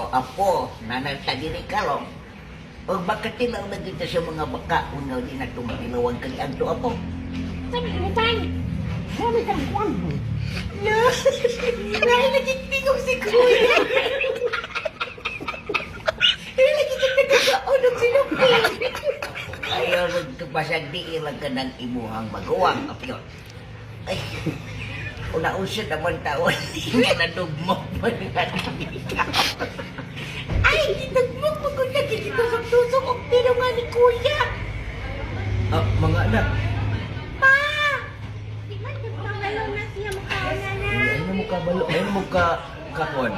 Oh, apo, nanagta diri karon. Og bakatilaw na kita sa mga baka nga di na tumatilawang kani adto, apo. Tay, mami kang kuwan. No! Dahil nagigtingog si Kuya. Dahil nagigtingog sa unog si Lupi. Ayaw basag di lang ka ng imuhang maguwang, apyon. Ay, una-usa naman taon, nga nadugmok pa na. Ay, gitagmok mo kung nagigitusok-tusok og tiro nga ni Kuya. Ah, mga anak. Pa! Di man nagpangalo na siya mukha na na. Ay na mo kabalo, ay na mo ka kakuan.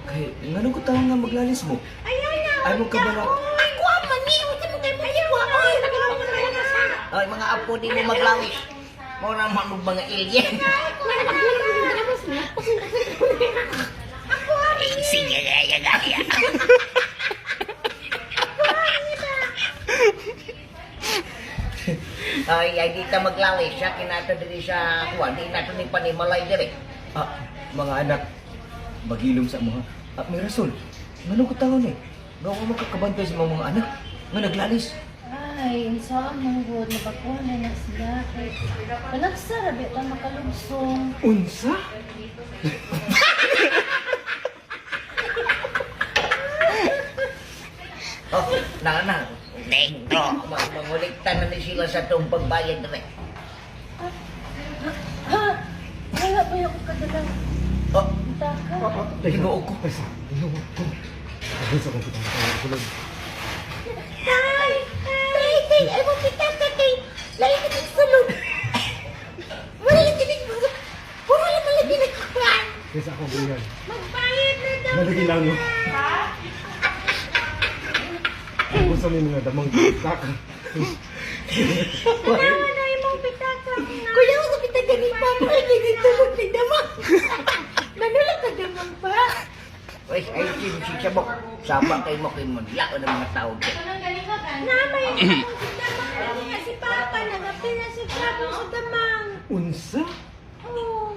Kay ngano ko tawo nga maglalis mo? Ayaw na. Ay mo kabalo. Ako ang mani. Huwag mo kayo mahiwa. Ay, Ay, mga apo, di mo maglawis. Mura man og mga alien. Ako ang Sige, gaya, gaya. Ay, ay, di ta maglawis. Sa kinato diri sa kuwan, di nato ni panimalay diri. Ah, mga anak, bagilom sa mo ha. Ah, may rason. Ngano ko tawo ni? Nga ako makakabantay sa mga anak nga naglalis. Ay, insaan mong good, nabakuha na na sila. Kay, palagsa, rabi ta makalugsong. Unsa? Oh, na na. Negro, mangulikta na ni sila sa itong pagbayad diri. Ha? Wala ba yung kadalang Oh, pitaka? Ginoo ko. Tay! Tay! Tay! Ay mo pitaka kay lain na kay sulod. Wala lang kinig. Puro lang malagi nagkuhan. Kaysa ako bulan. Magbayad na daw. Nalagi lang, no? Kung sa may mga damang pitaka. Tanawa na imong pitaka. Kuya, sa pitaka ni Papa. Ay, nagitulog ni damang. Manula ka damang pa. Uy, ay, si si Sabok. Sama kay mo kay Munla ng mga tao dyan. Namay na akong damang. Niya si Papa. Nagapil na si Papa sa damang. Unsa? Oh.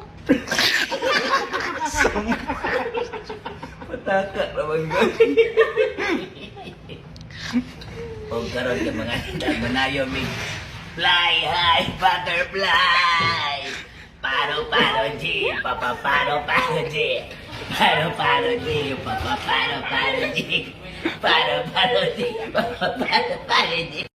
Pataka naman ko. O karon ka mga manayo mig fly high butterfly. Paro paro G, papa paro paro G. Paro paro G, papa paro paro G. Paro paro G, papa paro paro G.